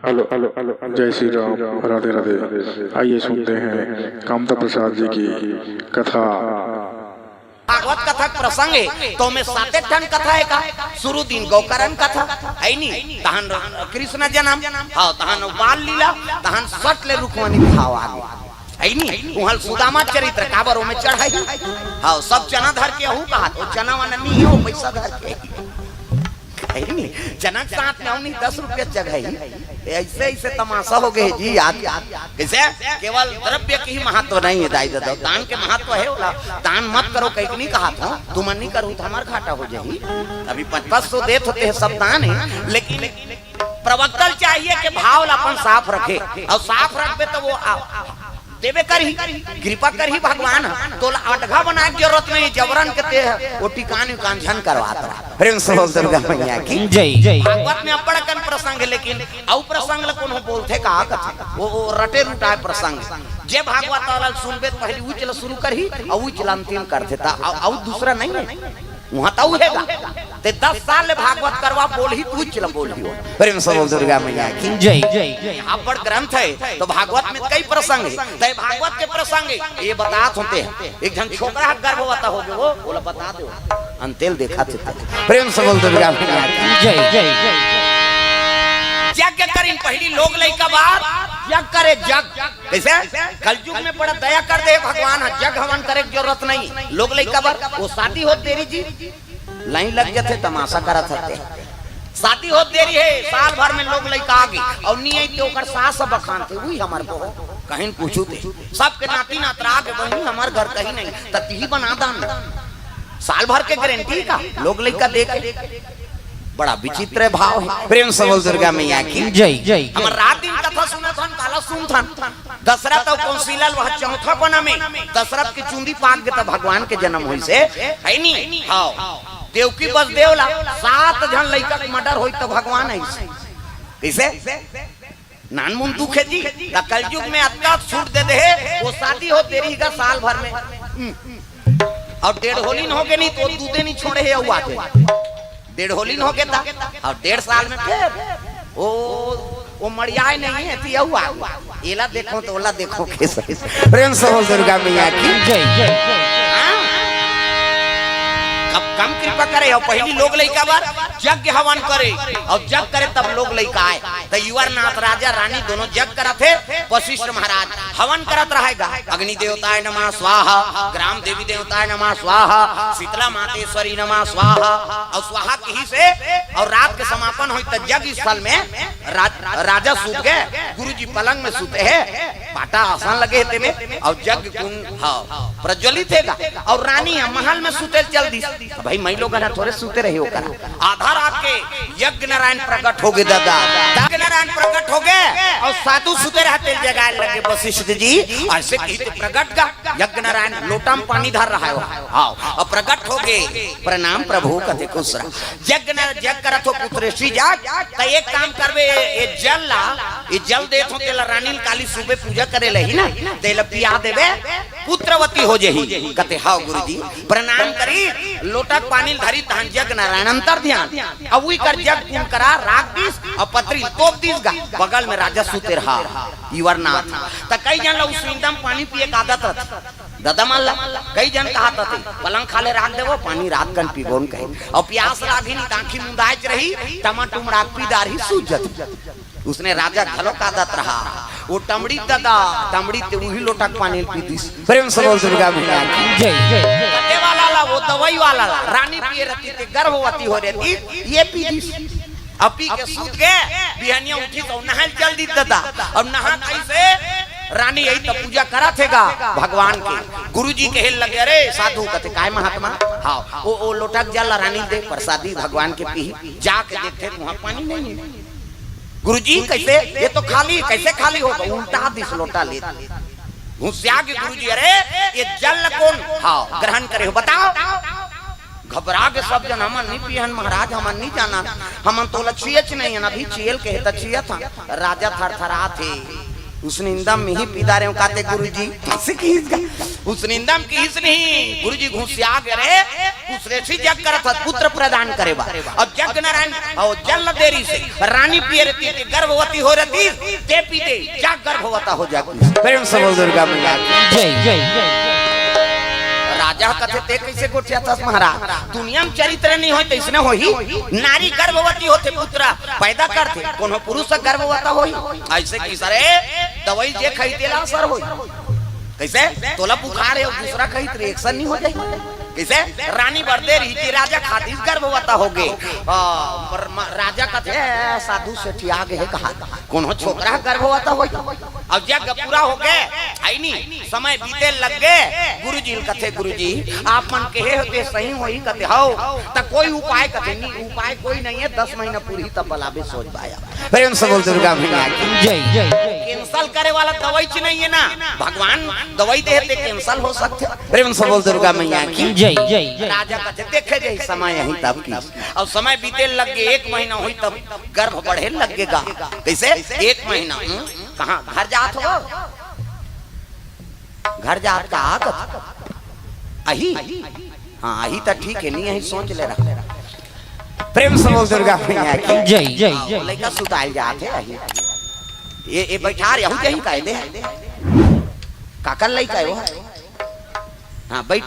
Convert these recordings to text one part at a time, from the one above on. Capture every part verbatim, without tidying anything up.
Hello, hello, hello, hello. जय श्री राम, राधे राधे। आइए सुनते हैं कामता प्रसाद जी की कथा। भागवत कथा के प्रसंग हे, त ओमे साते ठन कथा हे का? शुरू दिन गोकरण कथा, हे नी? तहन कृष्ण जन्म, हाँ, तहन बाल लीला, तहन सट ले रुक्मणी भाव आगे, हे नी? उहाँ सुदामा चरित्र, काबर ओमे चढ़ाई? हाँ, सब चना धर के आहू कहा, त चना वाना नी हे, ओ पैसा धर के। हे नी? चना के साथ में अउ नी, दस रुपया चघई। ऐसे, ऐसे तमाशा हो गए जी आज। कैसे? केवल द्रव्य के ही महत्व नहीं हे, दाई ददा। दान के महत्व हे, ओला दान मत करो, कहीं नहीं कहा था, तुम नहीं करो तो हमार घाटा हो जाही। अभी पच पच सौ देत होते हैं, सब दान हे, लेकिन प्रवक्ता ल चाहिए कि भाव ला अपन साफ रखे, अउ साफ रखबे त वो आ, देबे करही, कृपा करही भगवान ह। तोला अटघा बनाए के जरूरत नहीं, जबरन के ते ह, वो टिकान उकान झन करवात रह। प्रेम से बोल दुर्गा मैया की जय। भागवत में अब्बड़ अकन प्रसंग हे, लेकिन अउ प्रसंग ल कोनो बोलथे का कथे? वो, वो रटे रुटाए प्रसंग। जे भागवत वाला ल सुनबे त पहली उच ल शुरू करही, अउ उच ल अंतिम करथे, त अउ, अउ दूसरा नहीं हे। उहाँ त उहे गा। ते दस साल ले भागवत करवा, बोलही त उच ल बोलही हो। प्रेम से बोल दुर्गा मैया की जय। अब्बड़ ग्रंथ हे, त भागवत में कई प्रसंग हे, त भागवत के प्रसंग हे, ये बतात होते हैं। एक झन छोकरा ह गर्भवती हो गे, वो, ओला बता दे, अंते ल देखा थे। प्रेम से बोल दुर्गा मैया की जय। यज्ञ करिन पहली लोग लइका बर, यज्ञ करे जग। कैसे? कलयुग में बड़ा दया कर दे भगवान ह, जग हवन करे के जरूरत नहीं। लोग लइका बर, वो शादी होत देरी जी, लाइन लग जाथे, तमाशा करत हते। शादी होत देरी हे, साल भर में लोग लइका आगे, अउ नी आई त ओकर सास ह बखानथे, "उही हमर बहू," कहीं पूछू ते। सबके नाती नातरा आगे, "बहिनी, हमर घर कहीं नहीं, त तिही बना दान।" साल भर के गारंटी का, लोग लइका दे के। बड़ा विचित्र भाव हे। प्रेम से बोल दुर्गा मैया की जय। हमर रात दिन कथा सुनत हन, काला सुनथन। दशरथ अउ कौशल्या ल वह चौथा कोना में दशरथ के चुंदी पाक गे त भगवान के जन्म होइसे, हे नी? हाँ। देवकी बसदेव ला सात झन लइका के murder होई त भगवान हे। कैसे? नानमुन दुख हे जी। त कलयुग में अतका छूट दे दे हे, वो शादी होत देरी गा साल भर में। हम्म। अउ डेढ़ होलिन हो गे नहीं त वो दूधे नहीं छोड़े हे, अउ आगे। डेढ़ होलिन हो गे त, अउ डेढ़ साल में फिर वो, वो मरियाए नहीं हे, त अउ आगे। एला देखो त ओला देखो, कैसे? प्रेम से बोल दुर्गा मैया की जय। हाँ? कब कम कृपा करे, अउ पहली लोग लइका बर यज्ञ हवन करे, अउ जग करे तब लोग लइका आए। त युवरनाथ राजा रानी दोनों जग करत हे, वशिष्ठ महाराज हवन करत रहेगा। अग्नि देवताय नमः स्वाहा, ग्राम देवी देवताय नमः स्वाहा, शीतला मातेश्वरी नमः स्वाहा, अउ स्वाहा कहिसे, अउ रात के समापन होई त जग स्थल में राज-, राजा सूत गे, गुरुजी पलंग में सूते हे, पाटा आसन लगे हे तेमे, अउ जग कुंड, हाँ, प्रज्वलित हे गा, अउ रानी ह महल में सूते ल चल दिस। भाई, मई लोगन ह थोरे सूते रहे ओकर। आधा रात के यज्ञ नारायण प्रकट हो गे दादा। यज्ञ नारायण प्रकट हो गे अउ साधु सुते रहते जगाए लगे, "वशिष्ठ जी, ऐसे कहिथे प्रकट गा।" यज्ञ नारायण लोटा म पानी धर रहा हे। हाँ, अउ प्रकट हो गे, "प्रणाम प्रभु," कथे खुश रहा। "यज्ञ न-, यज्ञ करत हो पुत्रेशी जाग, त एक काम करबे, ये जल ला, ये जल देत हो तेला रानी ल काली सुबह पूजा करे लही ना, तेला पिया देबे।" पुत्रवती हो जही। कथे, "हव गुरुजी।" प्रणाम करी, लोटा के पानी ल धरी, तहन यज्ञ नारायण अंतर ध्यान। अब उही कर जग कुंड करा राख दिस, अउ पतरी तोप दिस गा, बगल में राजा सुते रहा, युवरनाथ। त कई झन ल उस सुइंदा म पानी पिए के आदत रथे। ददा मन ल, कई झन कहत रथे, "पलंग खाले राख देवो, पानी रात कन पीबोन," कहे। अउ प्यास लागही नहीं, त आँखी मुंदाएच रही, टमा टुमड़ा के पी डारही, सूझ जथे। उसने राजा घलो का दत रहा। वो टमड़ी ददा, टमड़ी ते उही लोटा के पानी पी दिस। प्रेम से बोल दुर्गा मैया की जय। कटे वाला ला, वो दवाई वाला ला, रानी पिए रहती ते गर्भवती हो रहती, ये पी दिस। अब पी के सूत गे, बिहनिया उठी त नहाए ल चल दिस ददा। अब नहा कैसे? रानी यही त पूजा करत हे गा भगवान के। गुरुजी कहे लगे, "अरे साधु," कथे, "काय महात्मा?" "हाँ, वो, वो लोटा के जल ला रानी दे, प्रसादी भगवान के पी।" जाके देखथे त उहाँ पानी नहीं हे। गुरुजी, कैसे? ये तो खाली, कैसे खाली होगा? उल्टा दिस लोटा ले। घुसिया के गुरुजी, "अरे, ये जल ल कोन, हाँ, ग्रहण करे हो, बताओ।" घबरा के सब जन, "हमन नहीं पियन महाराज, हमन नहीं जानन, हमन तो ओला छियेच नहीं हन, अभी छियल के हे त छियत हन।" राजा थरथरात हे। उसनिंदम मिहि पिदारेंव काते गुरुजी। कइसे किहिस गा? उसनिंदम किहिस नहीं, गुरुजी घुसिया गे रे। उसने से जग करत हस पुत्र प्रदान करे बर। अउ जग नारायण अउ जल देरी से रानी पिए रहती, ते गर्भवती हो रहती, ते पी दे, जा गर्भवता हो जा। प्रेम से बोल दुर्गा मैया की। जय, जय। राजा कथे, ते कइसे गोठियाथस महाराज? दुनिया में चरित्र नहीं होय, तइसने होही। नारी गर्भवती होथे, पुत्र पैदा करथे, कोनो पुरुष गर्भवता होही? अइसे किहिस रे, दवई जे खाही तेला असर होही। कइसे? तोला बुखार हे, दूसरा खाही त reaction नहीं हो जाही? कइसे? रानी बर दे रही कि राजा खातिस गर्भवता हो गे। आ, मर-, म-, राजा कथे, "ए, साधु सेठिया गे हे कहा, कोनो छोकरा गर्भवता होही?" अउ जग पूरा हो गे, हइ नी, समय बीते लग गे। गुरुजी ल कथे, "गुरुजी, आप मन कहे हो ते सही होही?" कथे, "हव।" "त कोई उपाय?" कथे, "नी, उपाय कोई नहीं हे, दस महीना पूरी तब बलाबे सोझ बाया।" प्रेम से बोल दुर्गा मैया की। जय, जय। Cancel करे वाला दवाई च नहीं हे ना, भगवान दवाई दे हे ते cancel हो सकथे। प्रेम से बोल दुर्गा मैया की। जय, जय। राजा कथे, "देखे जाही समय अही तब की।" अउ समय बीते लग गे, एक महीना होही तब गर्भ बढ़े लग गे गा। कइसे? एक महीना, हम्म? कहाँ घर जात हो? घर जात का आगत? अही? हाँ, अही त ठीक हे, नहीं अही सोच ले रहा। प्रेम से बोल दुर्गा मैया की। जय, जय, जय। लइका सुताइल जात हे, अही। ये, ये बैठार यहू जही कायदे हे। काकर लइका हे वो? हाँ, बैठ।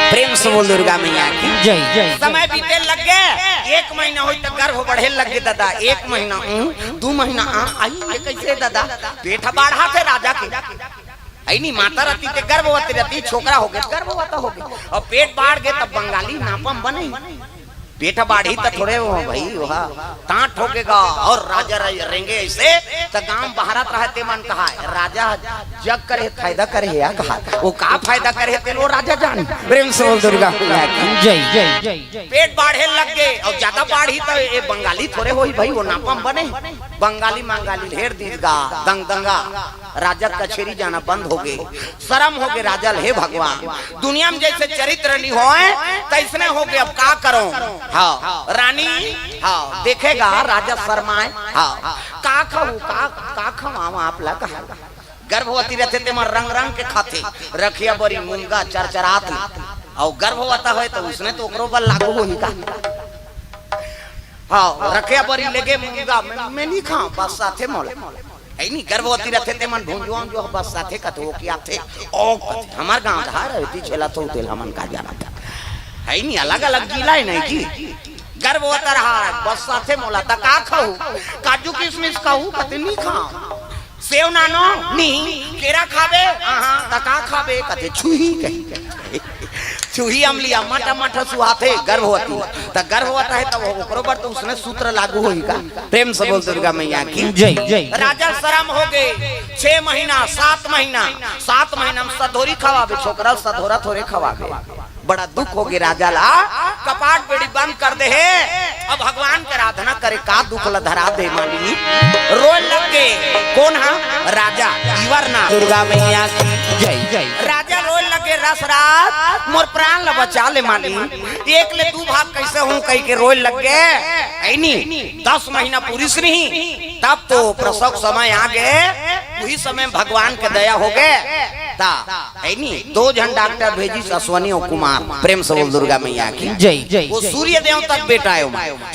प्रेम से बोल दुर्गा मैया की। जय, जय। समय बीते लग गे, एक महीना होही त गर्भ बढ़े लग गे दादा, एक महीना, हम्म, दू महीना, आ, अही, ये कइसे दादा? पेट बाढ़ाथे राजा के। हइ नी, माता रहती ते गर्भवती रहती, छोकरा हो गे, गर्भवती हो गे। अउ पेट बाढ़ गे तब बंगाली नापम बने। पेट बाढ़ही त थोरे हो भाई, ओहा टांट हो गे गा। अउ राजा रह-, रेंगे अइसे त गांव बहारत रहय ते मन कहा, "राजा जग करे हे, फायदा करे हे या कहा, वो का फायदा करे हे तेला वो राजा जान।" प्रेम से बोल दुर्गा मैया की। जय, जय, जय। पेट बाढ़े लग गे अउ जादा बाढ़ही त ये बंगाली थोरे होही भाई, वो नापम बने। बंगाली मंगाली ल हेर दिस गा, दंग दंगा। राजा कचेरी जाना बंद हो गे, सरम हो गे राजा ल, हे भगवान, दुनिया में जइसे चरित्र नहीं होय, तइसने हो गे, अब का करों? हाँ, रानी, हाँ, देखे गा राजा सरमाय, हाँ, का खाहूँ, का, का खवावं आप ला कहा। गर्भवती रहिथे ते मन रंग रंग के खाथे, रखिया बरी मुनगा चरचरात ले, अउ गर्भवती होय त उसने तो ओकरो बर लागू होही का? हाँ, रखिया बरी लेगे मुनगा, मैं, मैं नहीं खावं, बस्साथे मोला। हइ नी, गर्भवती रहिथे ते मन भुंजुआ जो बस्साथे कथे, ओ खियाथे, ओ कथे। हमर गांव धार हे, ती छेला तो तेल हमन का जाना था। हइ नी, अलग-अलग जिला हे नहीं जी। गर्भवती रहा, बस्साथे मोला, त का खाहूँ? काजू किशमिश खाहूँ, कथे नहीं खावं। सेव नानो, नहीं। केरा खाबे? हाँ, हाँ। त का खाबे? कथे छुही कही। छुही अमली अम्मट अम्मट सुहाथे गर्भवती। त गर्भवती हे त ओकरो बर तो उसने सूत्र लागू होही का? प्रेम से बोल दुर्गा मैया की। जय, जय। राजा सरम हो गे, छह महीना, सात महीना, सात महीना में सधोरी खवाबे, छोकरा सधोरा थोरे खवाबे। बड़ा दुख हो गे राजा ला, कपाट बेड़ी बंद कर दे हे। अब भगवान के आराधना करे, का दुख ला धरा दे मालिक। रोय लग गे, कोन हा? राजा, इवर ना। दुर्गा मैया की जय, जय। राजा रोय लग गे, रस रात मोर प्राण ला बचा ले मालिक, एक ले दू भाग कइसे हों कहिके रोय लग गे। हइ नी, दस महीना पुरिस नहीं, तब तो प्रसव समय आ गे, उही समय भगवान के दया हो गे। त हइ नी, दो झन डॉक्टर भेजिस, अश्वनी अउ कुमार। प्रेम से बोल दुर्गा मैया की जय, जय। वो सूर्य देवता के बेटा हे,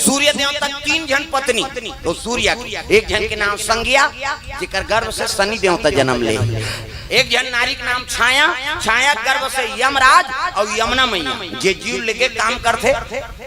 सूर्य देवता के तीन झन पत्नी। तो सूर्य के, एक झन के नाम संज्ञा, जेकर गर्भ से शनि देवता जनम ले। एक झन नारी के नाम छाया, छाया के गर्भ से यमराज अउ यमुना मैया, जे जीव लेके काम करथे।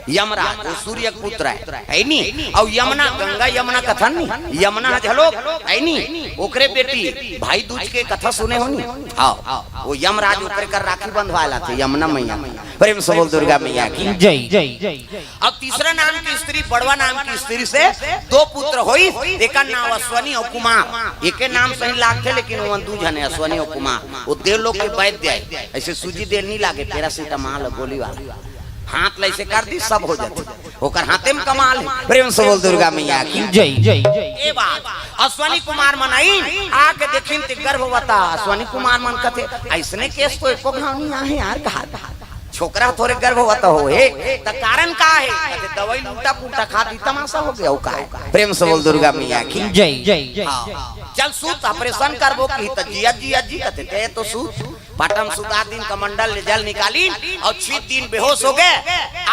यमराज, वो सूर्य के पुत्र हे, हइ नी? अउ यमुना, गंगा यमुना कथन नी, यमुना ह घलोक, हइ नी? ओकरे बेटी, भाई दूज के कथा सुने हो नी? हाँ, वो यमराज ओकरे कर राखी बंधवाय ला थे, यमुना मैया। प्रेम से बोल दुर्गा मैया की। जय, जय, जय। अब तीसरा नाम की स्त्री, बड़वा नाम की स्त्री से दो पुत्र होइस, एकर नाम अश्वनी अउ कुमार। एके नाम सही लागथे, लेकिन ओमन दू झन हे, अश्वनी अउ कुमार। वो देव लोग के वैद्य हे, अइसे सूजी दे ल नहीं लागे, पैरासिटामोल गोली वाला। हाथ ला अइसे कर दी, सब हो जाथे। ओकर हाथे में कमाल हे। प्रेम से बोल दुर्गा मैया की। जय, जय, जय। ये बात, अश्वनी कुमार मन आइन, आके देखिन ते गर्भवती। अश्वनी कुमार मन कथे, "अइसने केस तो एको घांव नहीं आहे यार," कहा। छोकरा थोरे गर्भवती होहे, त कारण का हे? कथे, "दवाई ल उल्टा पुल्टा खा दी, तमाशा हो गया, वो का हे?" प्रेम से बोल दुर्गा मैया की। जय, जय, जय, हाँ। जय। "चल सूत, operation करबो," कही, त "जिया, जिया जी," कथे, "ते तो सूत।" पाटा म सुता दिन, कमंडल ले जल निकालिन अउ छीत दिन, बेहोश हो गे,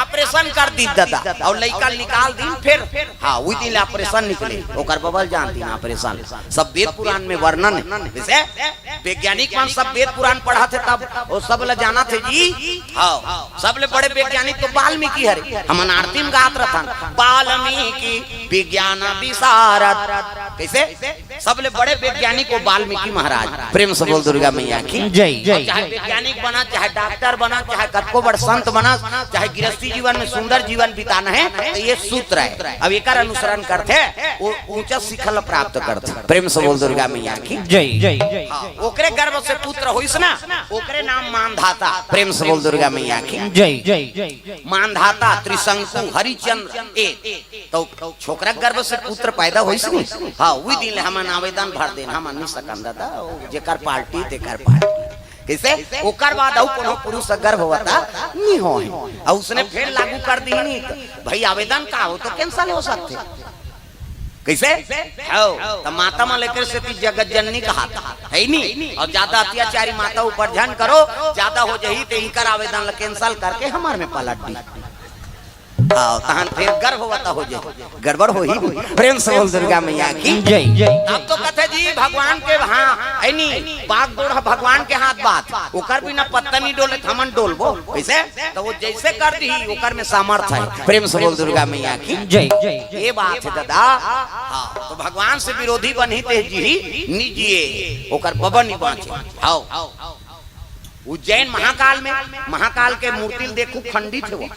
operation कर दी दादा, अउ लइका ल निकाल दिन फेर। हाँ, उही दिन ले operation निकले, ओकर बबा ल जान दिन operation। सब वेद पुराण में वर्णन हे। जइसे वैज्ञानिक मन सब वेद पुराण पढ़त हे, तब वो सब ल जानत हे जी। हाँ, सबले बड़े वैज्ञानिक तो वाल्मीकि हरे। हमन आरती म गात रथन, "वाल्मीकि विज्ञान विशारद।" कइसे? सबले बड़े वैज्ञानिक वो वाल्मीकि महाराज। प्रेम से बोल दुर्गा मैया की। जय, जय, अउ चाहे जय। वैज्ञानिक बना, चाहे डॉक्टर बना, चाहे कतको बड़ संत बना, चाहे गृहस्थी जीवन में सुंदर जीवन बिताना हे, त ये सूत्र हे। अब एकर अनुसरण करथे, वो ऊंचा शिखर ल प्राप्त करथे। प्रेम से बोल दुर्गा मैया की। जय, जय, जय। हाँ, ओकरे गर्भ से पुत्र होइस ना, ओकरे नाम मानधाता। प्रेम से बोल दुर्गा मैया की। जय, जय, जय। मानधाता, त्रिशंकु, हरिचंद्र, ए, त छोकरा गर्भ से पुत्र पैदा होइस नी? हाँ, उही दिन ले हमन आवेदन भर देन, हमन नइ सकन दादा, ओ जेकर पार्टी तेकर पार्टी। कइसे? ओकर बाद अउ कोनो पुरुष गर्भवती नइ होय। अउ उसने फेर लागू कर दिही नी, त भाई आवेदन का हो तो cancel हो सकथे। कइसे? हव, त माता मन ल एकर सेती जगत जननी कहाथे, हे नी? अउ जादा अत्याचारी माता ऊपर झन करो, जादा हो जही त इकर आवेदन ल cancel करके हमर में पलट दी। हाँ, तहन फेर गर्भवती हो जाही, गड़बड़ होही। प्रेम से बोल दुर्गा मैया की। जय। अब तो कथे जी भगवान के, हाँ, हे नी, बागडोर ह भगवान के हाथ बात, ओकर बिना पत्ता नइ डोले, त हमन डोलबो कइसे? त वो जइसे कर दिही, ओकर में सामर्थ हे। प्रेम से बोल दुर्गा मैया की। जय। ये बात हे दादा। हाँ, त भगवान से विरोधी बनही ते जिही, नइ जिए, ओकर बबा नइ बाँचे। हाँ। उज्जैन महाकाल में, महाकाल के मूर्ति ल देखहू, खंडित हे वो।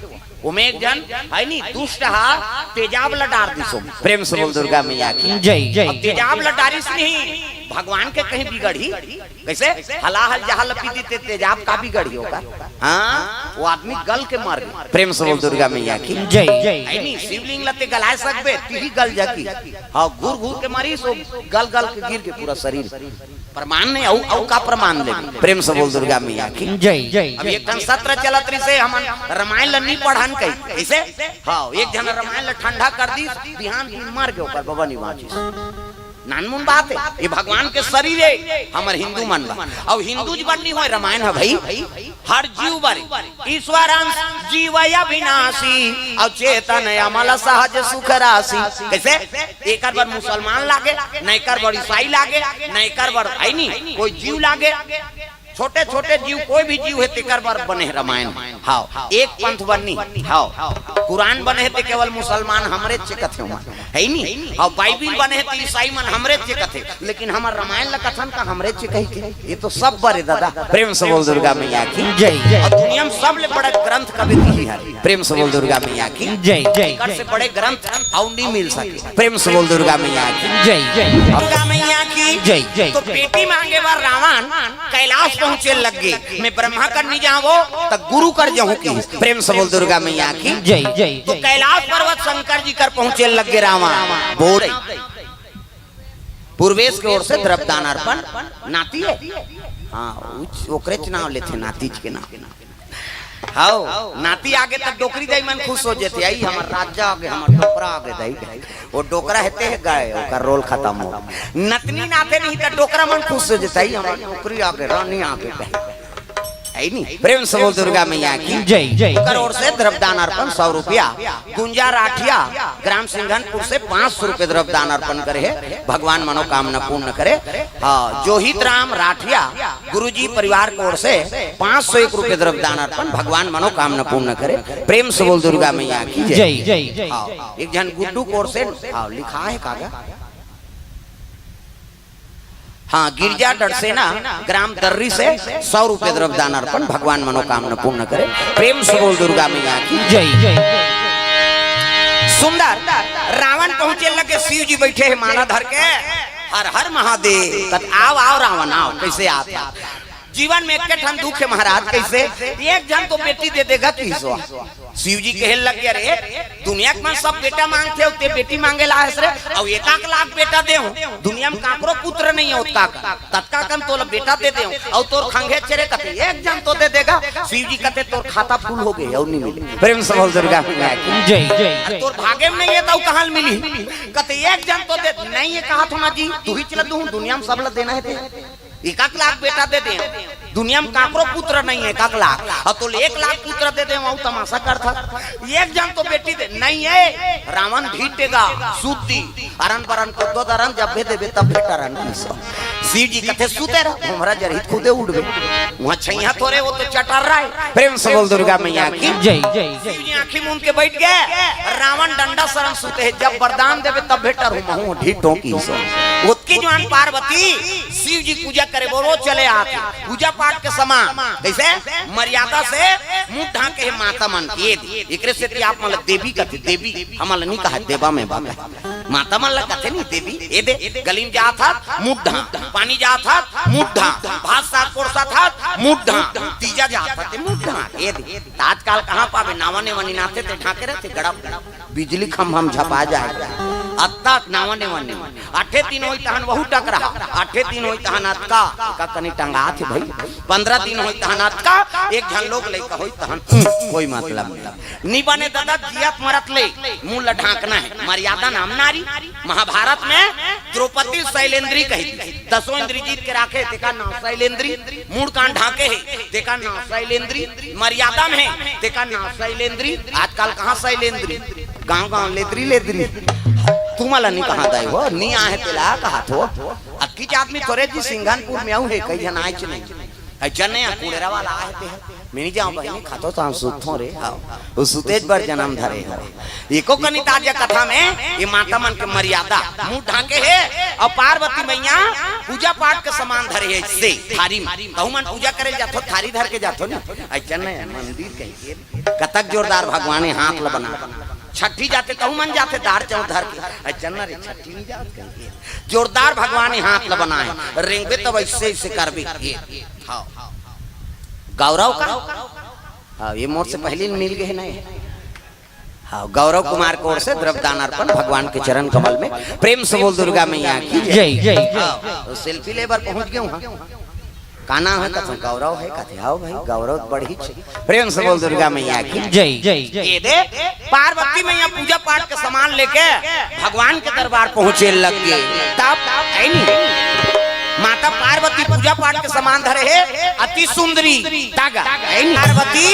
ओमे एक झन हे नी, दुष्ट हा तेजाब ल डार दिस ओमे। प्रेम से बोल दुर्गा मैया की। जय, जय, अब जय। तेजाब ल डारिस नहीं, भगवान के कहीं बिगड़ही? कइसे? हलाहल जहाल पी दी ते तेजाब का बिगड़ही ओकर? हाँ, वो आदमी गल के मर गे। प्रेम से बोल दुर्गा मैया की। जय, जय, हे नी, जय। शिवलिंग ल ते गलाय सकबे, तिही गल जाही। हाँ, घूर घूर के मरिस, वो गल गल के गिर गे पूरा शरीर। प्रमाण नहीं, अउ, अउ का प्रमाण लेबे? प्रेम से बोल दुर्गा मैया की। जय, जय, अब जय। एक ठन सत्र चलत रहिसे, हमन रामायण ल नइ पढ़न कही। कइसे? हाँ, एक झन रामायण ल ठंडा कर दिस, बिहान दिन मर गे, ओकर बबा नइ बाँचिस। नानमुन बात हे, ये भगवान के शरीर हे, हमर हिंदू मन बर। अउ हिंदू बर नइ होय रामायण ह भाई, हर जीव बर। ईश्वर अंश जीव अविनाशी, अउ चेतन अमल सहज सुख राशि। कइसे? एकर बर मुसलमान लागे, न एकर बर ईसाई लागे, न एकर बर, हे नी, कोई जीव लागे। छोटे छोटे जीव, कोई भी जीव हे, तेकर बर बने हे रामायण। हाँ, एक पंथ बर नइ। हाँ, कुरान बने हे ते केवल मुसलमान हमरे च कथे ओमन, हे नी? हाँ, बाइबिल बने हे ते ईसाई मन हमरे च कथे, लेकिन हमर रामायण ल कथन त हमरे च कहिथे। ये तो सब बर हे दादा। प्रेम से बोल दुर्गा मैया की। जय। अउ दुनिया में सबले बड़ा ग्रंथ कबे तिही हरे। प्रेम से बोल दुर्गा मैया की। जय, जय, एकर से जय। बड़े ग्रंथ अउ नइ मिल सके। प्रेम से बोल दुर्गा मैया की। जय, जय। दुर्गा मैया की। जय, जय, तो जय। बेटी मांगे बर रावण कैलाश पहुंचे लग गे। मैं ब्रह्मा कर नइ जावों, त गुरु कर जाहूं कहिस। प्रेम से बोल दुर्गा मैया की। जय, जय, तो जय। कैलाश पर्वत शंकर जी कर पहुंचे लग गे रावण। बोले, पूर्वेश के ओर से द्रव्यदान अर्पण। नाती हे? हाँ, उच-, ओकरेच नाव लेथे, नातीच के नाव। हव, नाती आगे त डोकरी दाई मन खुश हो जथे, "आई हमर राजा आगे, हमर डोकरा आगे दाई।" वो डोकरा हे ते हे गए, ओकर रोल खतम हो। नतनी नाते नहीं त डोकरा मन खुश हो जथे, "आई हमर डोकरी आगे, रानी आगे दाई।" हे नी? प्रेम से बोल दुर्गा मैया की। जय, जय, ओकर जय। ओर से द्रव्यदान अर्पण सौ रुपया। गुंजा राठिया ग्राम सिंघनपुर से पाँच सौ रुपये द्रव्यदान अर्पण करे हे, भगवान मनोकामना पूर्ण करे। हाँ, जोहित राम राठिया गुरुजी परिवार के ओर से पाँच सौ एक रुपये द्रव्यदान अर्पण, भगवान मनोकामना पूर्ण करे। प्रेम से बोल दुर्गा मैया की जय। जय, जय, जय। हाँ, एक झन गुड्डू के ओर से, हाँ, लिखा हे कागज। हाँ, गिरजा डड़सेना ग्राम दर्री से सौ रुपये द्रव्यदान अर्पण, भगवान मनोकामना पूर्ण करे। प्रेम से बोल दुर्गा मैया की जय। सुंदर, रावण पहुंचे लगे, शिव जी बैठे हे माला धर के, "हर हर महादेव।" कथे, "आव, आव रावण, आव।" कइसे आत हे? जीवन में एक ठन दुख हे महाराज। कइसे? एक झन तो बेटी दे देगा किसो। शिव जी कहे लग गया, रे, दुनिया के मन सब बेटा मांगथे, ते बेटी मांगे ला हस रे, अउ एक आक लाख बेटा दे हो, दुनिया में काकरो पुत्र नहीं हे ओतका का, ततका कन तोला बेटा दे दे हो, अउ तोर खंगे चेरे कथे एक झन तो दे देगा। शिव जी कथे तोर खाता फुल हो गे, अउ नहीं मिले। प्रेम से बोल दुर्गा मैया की। जय। अरे तोर भागे में नहीं हे त कहाँ ले मिली? कथे एक झन तो दे, नहीं हे कहा थो ना जी, तू ही चला दू, दुनिया में सब ला देना हे ते। एक आक लाख बेटा दे दे, दुनिया में काकरो पुत्र नहीं हे, एक आक लाख, अउ तोला एक लाख पुत्र दे दे, अउ तमाशा करथा। एक झन तो बेटी दे, नहीं हे, रावण ढीठेगा, शुद्धि, अरन बरन को दो दरन, जब भी देबे तब भी टरन किसो। शिव जी कथे सुते रह, हमरा जरहित खुदे उठबे, वहाँ छैया थोरे, वो तो चटर रहा है। प्रेम से बोल दुर्गा मैया की। जय। शिव जी आँखी मूंद के बैठ गए, रावण डंडा सरन सुते हे, जब वरदान देबे तब भी टरहूँ महूँ ढीठों किसो। ओतकी जुवान पार्वती शिव जी पूजा करे बर चले आथे। पूजा पाठ के समान कइसे मर्यादा से मुंह ढांके हे माता मन। ये दे, एकरे सेती आप मन ला देवी कथे, देवी हमन ला नहीं कहा, देवा में बा कहे। माता मन ला कथे नहीं देवी। ये दे, गली में जात हस, मुंह ढांक, पानी जात हस, मुंह ढांक, भात साग परोसत हस, मुंह ढांक, तीजा जात हस, ते मुंह ढांक, ये दे। त आजकल कहाँ पाबे, नावा नेवा निनाथे ते ढांके रहिथे, गड़ा बिजली खंभा में झपा जाय। अतका नावा नेवा निनाथे। आठे दिन होई तहन वहू टकरा, आठे दिन होई तहन अतका, का कनी टंगात हे भई। पंद्रह दिन होई तहन अतका, एक झन लोग लइका होई तहन, हम्म, कोई मतलब नहीं। नी बने ददा, जियत मरत ले मुंह ल ढांकना हे। मर्यादा नाम नारी। महाभारत में द्रौपदी शैलेंद्री कही थी, दसों इंद्री जीत के राखे, तेका नाम शैलेंद्री। मुड़ कान ढांके हे, तेका नाम शैलेंद्री। मर्यादा में हे, तेका नाम शैलेंद्री। आजकल कहाँ शैलेंद्री, गांव गांव लेदरी लेदरी। तुमला नहीं कहा दाई हो, नहीं आहे तेला कहा थो। अतकीच आदमी थोरे जी सिंघनपुर में आऊ हे, कई झन आयच नहीं। अइचन नहीं, कुड़ेरा वाला आहे ते। मैं नहीं जाऊं बहिनी, खातो तो हम सुतों रे। हाँ, वो सुतेज बर जन्म धरे हो। एको कनी ताजा कथा में ये माता मन के मर्यादा, मुंह ढांके हे, अउ पार्वती मैया पूजा पाठ के समान धरे हे से थारी में। कहूं मन पूजा करे जाथो, थारी धर के जाथो ना। अइचन नहीं, मंदिर कहीं के। कतक जोरदार भगवान हे, हाथ ल बना। छठी जाथे, कहूं मन जाथे, दार चाउर धर के। अइचन ना रे, छठी नहीं जात कहीं के। जोरदार भगवान हे, हाथ ल बनाए। रेंगबे तब अइसे, अइसे करबे। ये, हाँ। गौरव का? हाँ, ये मोर से पहले मिल गए ना ये। हाँ, गौरव कुमार के ओर से द्रव्य दान अर्पण भगवान के चरण कमल में। प्रेम से बोल दुर्गा मैया की जय। जय। हाँ, तो सेल्फी ले बर पहुंच गए हूँ। का नाम हे? कथे गौरव हे। कथे, आओ भाई, गौरव बढ़ी छे। प्रेम से बोल दुर्गा मैया की जय। ये दे, पार्वती मैया पूजा पाठ के सामान लेके भगवान के दरबार पहुंचे लग गए। तब, है नी? माता पार्वती पूजा पाठ के सामान धरे हे, अति सुंदरी तागा, है नी? पार्वती,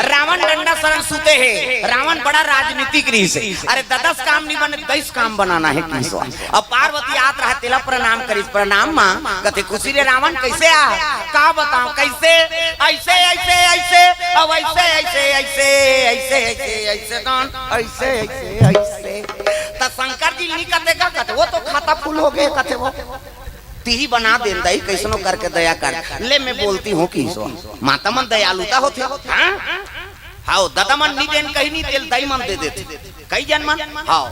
रावण डंडा सरन सुते हे। रावण बड़ा राजनीतिक रहिस हे। अरे, ददस काम नहीं बने, दस काम बनाना हे किसो। अब पार्वती आत रहा, तेला प्रणाम करिस, "प्रणाम माँ।" कथे, "खुशी रे रावण, कइसे आ?" का बताओ, कइसे? अइसे, अइसे, अइसे, अब अइसे, अइसे, अइसे, अइसे, अइसे, अइसे, कौन? अइसे, अइसे, अइसे। त शंकर जी नहीं कथे का? कथे, "वो तो खाता फुल हो गए," कथे, "वो तिही बना दे दाई, कइसनो करके दया कर।" ले, मैं बोलती हूँ किसो, माता मन दयालुता होथे। हाँ? हाव, ददा मन नी देन कहीं नी, तेला दाई मन दे देथे। कई जन मन? हाव।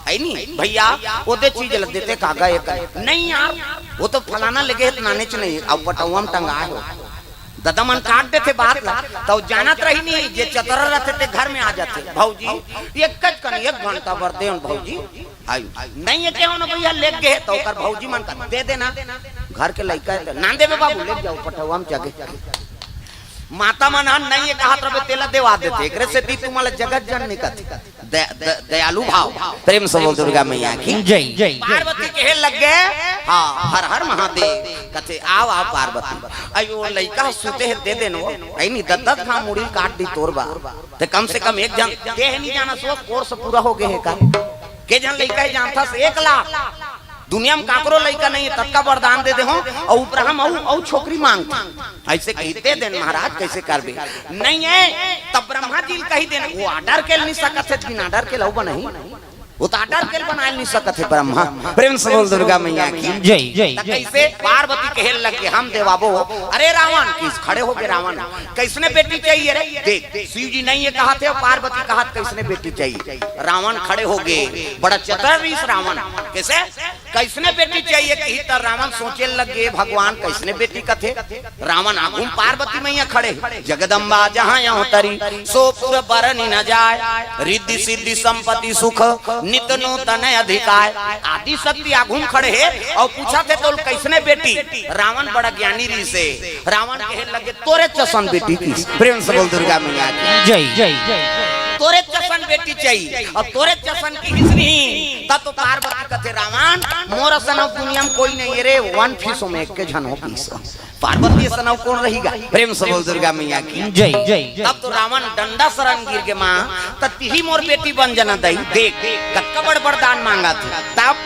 है नी? भैया, ओदे चीज ल देते का गा एक? नहीं यार, वो तो फलाना लगे हे त नानेच नहीं, अब पटौवा में टंगा हे। ददा मन काट देथे बात ला, त जानत रही नी, जे चतरा रथे ते घर में आ जाथे। भौजी, एक कन एक घंटा बर देन भौजी। आयु, नहीं हे केहो ना भैया, लेग गे हे, त ओकर भौजी मन का दे देना। घर के लइका हे त, "ना देबे बाबू, लेग जाओ, पटौवा में जाके।" माता मन ह नहीं हे कहत रबे, तेला देवा देथे। एकरे सेती तुमला जगत जननी कथे। द-, द-, दयालु भाव। प्रेम से बोल दुर्गा मैया की जय। पार्वती कहे लग गए, हाँ, हर हर महादेव। कथे, "आव, आव पार्वती।" अयो, लइका सुते हे, दे देन वो। ऐ नी, दतक घाम मुड़ी काट दी तोर बा। ते कम से कम एक झन, ते हे नहीं जाना सो, कोर्स पूरा हो गए हे का? के झन लइका हे जानथस? एक लाख। दुनिया में काकरो लइका नहीं हे, ततका वरदान दे दे हो, अउ ऊपर हम अउ, अउ छोकरी मांगथे। अइसे कही दे देन महाराज, कइसे करबे? नहीं हे, तब ब्रह्मा जी ल कही देन, वो आर्डर के ल नहीं सकत हे, बिन आर्डर के ल अउ बनही। वो त आर्डर के ल बनाए ल नहीं सकत हे ब्रह्मा। प्रेम से बोल दुर्गा मैया की जय। त कइसे पार्वती कहे लग गे, "हम देवाबो।" अरे रावण, किस खड़े हो गे रावण, "कइसने बेटी चाहिए रे?" देख, शिव जी नहीं हे कहत हे, पार्वती कहत, "कइसने बेटी चाहिए?" रावण खड़े हो गे, बड़ा चतर रहिस रावण। कइसे? कइसने बेटी चाहिए कही त रावण सोचे लगे, भगवान कइसने बेटी कथे। रावण आगू म पार्वती मैया खड़े, जगदम्बा जहाँ अवतरी, सो पुर बरनि न जाय, रिद्धि सिद्धि संपत्ति सुख, नित नूतन अधिकाय। आदि शक्ति आगू म खड़े हे अउ पूछत हे तोला कइसने बेटी। रावण बड़ा ज्ञानी रिहिसे, रावण कहे लगे तोरे जसन बेटी कहिस। प्रेम से बोल दुर्गा मैया की। जय। तोरे जसन बेटी चाहिए अउ तोरे जसन कहिस नहीं। तब तो पार्वती कथे रावण, मोर असन अउ दुनिया म कोई नहीं हे रे, वन फीस में एक के झन हो कहिस। पार्वती असन अउ कोन रहिगा? प्रेम से बोल दुर्गा मैया की। जय। तब तो रावण डंडा सरन गिर गे माँ, त तिही मोर बेटी बन जाना दाई। देख, कतका बड़ बरदान मांगथे। तब